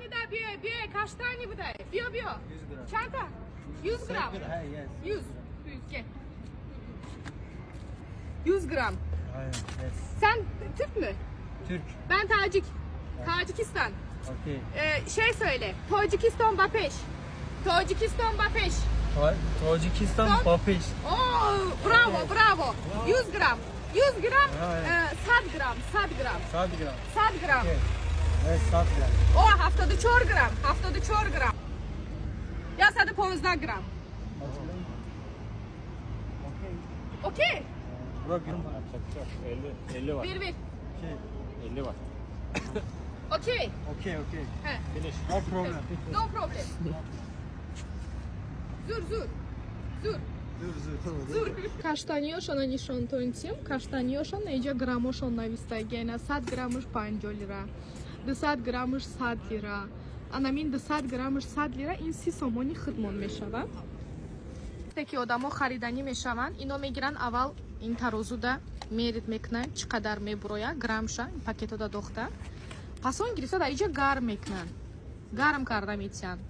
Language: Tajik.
Каштани да биё, биё, каштани будай. Биё, биё. 100 грамм. Чанта? 100 грамм. Ha, yes. 100. 100 gel. 100 gram. Aynen, yes. Sen Türk mü? Türk. Ben Tacik. Tacikistan. Okey. Şey söyle. Tacikistan ба пеш. Tacikistan ба пеш. Tacikistan Son- ба пеш. Oo, bravo, bravo. 100 gram. 100 gram, Evet. 100 gram, 100 gram. 100 gram. 100 gram. Okey. Evet, 100 gram. О, 74 грамм, 74 грамм. Я 115 грамм. Okey. Okey. Bırak. 50, 50 var. Bir bir. Okey. 50 var. Okey. Okey, okey. He. Finish. No problem. No problem. Зур, зур. Зур. Dur, dur. Зур. Каштаниёшона нишон тонтим. Каштаниёшона иҷа граммошон навистагена. 100 граммуш 50 лира. 200 граммуш 100 лира. Анамин 200 граммуш 100 лира, ин 30 сомони худмон мешавад. Вақте ки одамо хариданӣ мешаванд, ино мегиранд, аввал ин тарозуда мерить мекунанд, чӣ қадар мебурояд грамша, ин пакетода дохта. Пас он гирифта дар иҷа гарм мекунанд. Гарм карда метиҳанд.